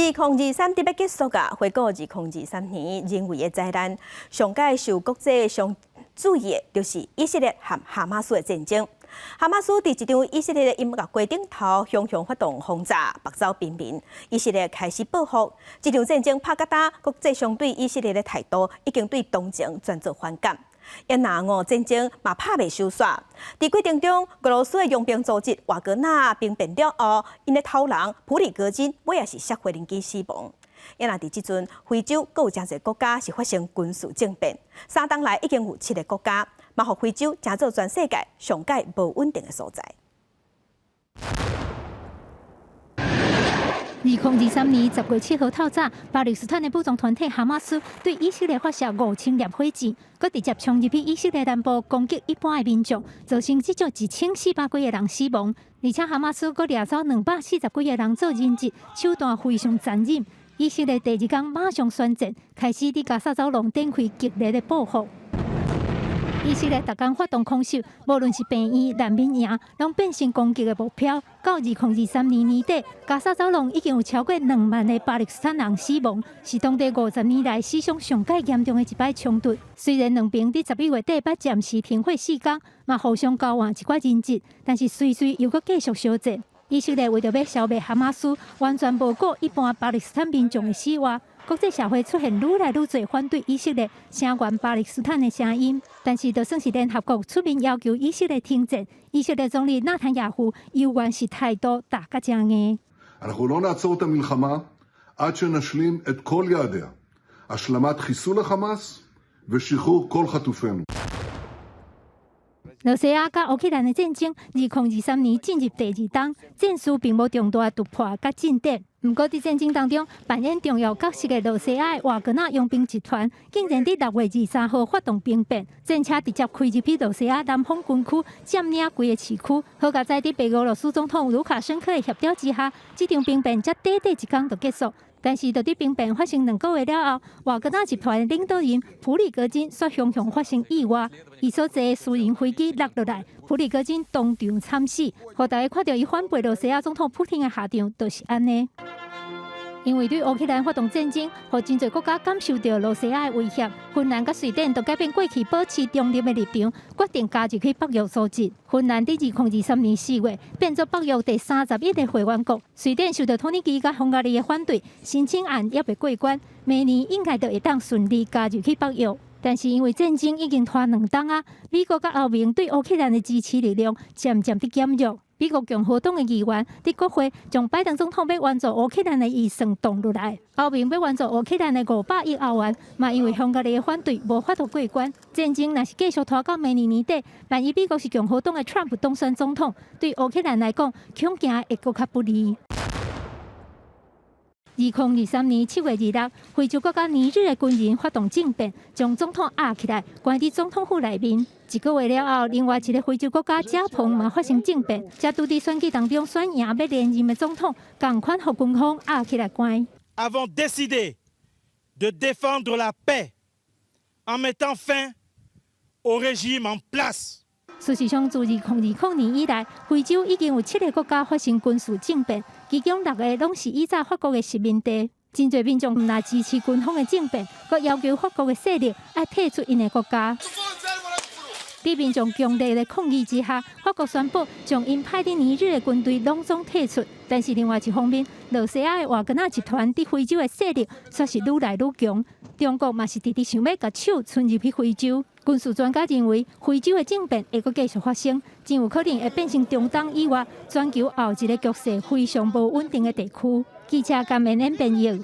2023得欲結束啊！回顧2023年人為的災難，上蓋受國際上注意的，就是以色列和哈馬斯的戰爭。哈馬斯佇一場以色列的音樂會頂頭，雄雄發動轟炸，縛走平民。以色列開始報復。這場戰爭拍甲焦，國際上對以色列的態度已經對當前轉做反感。也若烏戰爭嘛拍袂收煞。佇過程中，俄羅斯的傭兵組織瓦格納兵變了後，𪜶的頭人普里戈金尾也是摔飛輪機死亡。也若佇這陣，非洲閣有誠濟國家是發生軍事政變，3冬來已經有七個國家，嘛予非洲成做全世界上蓋無穩定的所在。2023年10月7號透早，巴勒斯坦的武裝團體哈馬斯對以色列發射5000粒火箭，閣直接衝入去以色列南部攻擊一般的民眾，造成至少1400幾个人死亡。而且哈馬斯閣掠走240幾个人做人質，手段非常殘忍。以色列第二天馬上宣戰，開始佇加薩走廊展開激烈的報復。以色列逐工發動空襲，無論是病院、難民營，攏變成攻擊的目標。到2023年年底，加薩走廊已經有超過2萬个巴勒斯坦人死亡，是當地50年來死傷上蓋嚴重的一擺衝突。雖然兩邊佇11月底捌暫時停火4工，嘛互相交換一寡人質，但是隨隨又閣繼續相戰。以色列為著欲消滅哈馬斯，完全無顧一般巴勒斯坦民眾的死活。國際社會出現愈來愈濟反對以色列、聲援巴勒斯坦的聲音，但是就算是聯合國出面要求以色列停戰，以色列總理納坦雅胡猶原是態度打甲誠硬。 אנחנו לא נעצור את המלחמה עד שנשלים את כל יעדיה, השלמת חיסול החמאס ושחרור כל חטופינו. 羅西亞佮烏克蘭的戰爭，2023年進入第二冬，戰事並無重大突破佮進展。毋過佇戰爭當中扮演重要角色的羅西亞的瓦格納傭兵集團，竟然佇6月23號發動兵變，戰車直接開入去羅西亞南方軍區，佔領規个市區。好佳哉佇白俄羅斯總統盧卡申科的協調之下，這場兵變才短短一工就結束。但是，就佇兵變發生2個月了後，瓦格納集團領導人普里戈金煞雄雄發生意外，伊所坐的私人飛機落落來，普里戈金當場慘死，予大家看著伊反背羅西亞總統普丁的下場，就是按呢。因為對烏克蘭發動戰爭，予真濟國家感受著羅西亞的威脅。芬蘭佮瑞典都改變過去保持中立的立場，決定加入去北約組織。芬蘭佇2023年4月變做北約第31个會員國。瑞典受到土耳其佮匈牙利的反對，申請案猶未過關，明年應該就會當順利加入去北約。但是因為戰爭已經拖2冬啊，美國佮歐盟對烏克蘭的支持力量漸漸佇減弱。美國共和黨的議員佇國會將拜登總統欲援助烏克蘭的預算擋落來，歐盟欲援助烏克蘭的500億歐元，嘛因為匈牙利的反對無法度過關。戰爭若是繼續拖到明年年底，萬一美國是共和黨的川普當選總統，對烏克蘭來講，恐驚會閣較不利。2023年7月26，非洲國家尼日的軍人發動政變，將總統押起來，關佇總統府內面。一個月了後，另外一个非洲國家加蓬嘛發生政變，才拄佇選舉當中選贏欲連任的總統，仝款予軍方押起來關。 Avons décidé de défendre la paix en mettant fin au régime en place. 事實上，自2020年以來，非洲已經有七个國家發生軍事政變，其中六個攏是以早法國的殖民地。真濟民眾毋但支持軍方的政變，閣要求法國的勢力愛退出𪜶的國家。佇民眾強烈的抗議之下，法國宣布將𪜶派佇尼日的軍隊攏總退出。但是另外一方面，羅西亞的瓦格納集團佇非洲的勢力卻是愈來愈強。中國嘛是直直想欲共手伸入去非洲。軍事專家認為，非洲的政變會閣繼續發生，真有可能會變成中東以外全球後一个局勢非常無穩定的地區。記者甘明恩編譯。